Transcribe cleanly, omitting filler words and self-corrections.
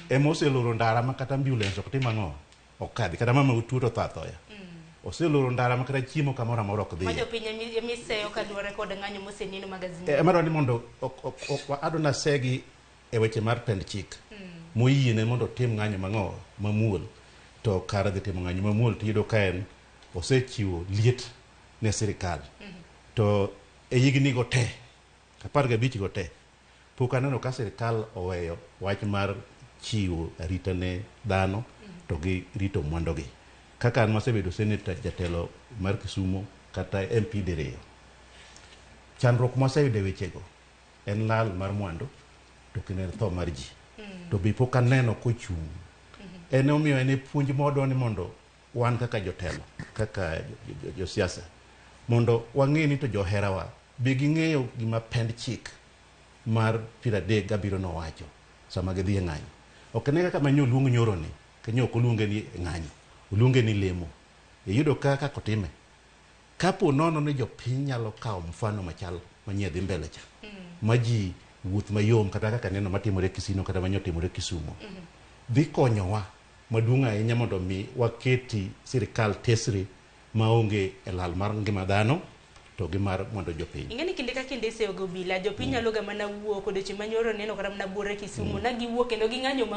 Ema oseloro ndara ma kata ambulance ok tim ang'o? Ok kadhi. Kata mama utuo to tho athoya. Oseloro ndara ma kata chiemo kamoro amora ok Ma dhiye. jopiny emiseyo kaluwore kod ng'anyo moseneno mag Azimio. Ema dwaro ni mondo ok adwa nasegi e weche mar pend chik moyiene mondo otim ng'anyo mang'o mamuol to kar dhi timo ng'anyo mamuol to iyudo ka en osechiwo liet ne sirikal. To e higni go te, 15 go te, pok aneno ka sirikal oweyo wach mar chiwo arita ne dhano to gi rito mwandugi. Kaka an masebedo senator jatelo mar Kisumo kata MP diriyo, chandruok mwaseyudo e wechego en lal mar mwandu to kendo en tho mar ji. To be pok aneno kochung'. En omiyo en e puonj mwadwa ni mondo wan kaka jotelo, kaka josiasa, mondo wang'e ni to joherawa be ging'eyo gima pend chik mar 37 nowacho sama gidhi e ng'anyo. Ok ne kaka manyo oluong nyoro ni, kanyo ok oluonge ni ng'anyo, oluonge ni lemo. Iyudo ka kaka otime. Kapo nono ni jopiny nyalo kawo mfano machal manyie dhi mbele cha, ma ji wuoth mayom kata kaka neno matimore Kisino kata manyo timore Kisumo, dhi konyowa maduong' ahinya mondo mi waketi sirikal tesre maonge e lal mar ngima dhano to gi mar mondo jopiny. Ing'e ni kinde ka kinde iseyo go obila, jopiny nyalo ga mana wuok odiochieng' manyoro neno kata mana buore Kisumo, na giwuok kendo ging'anyo.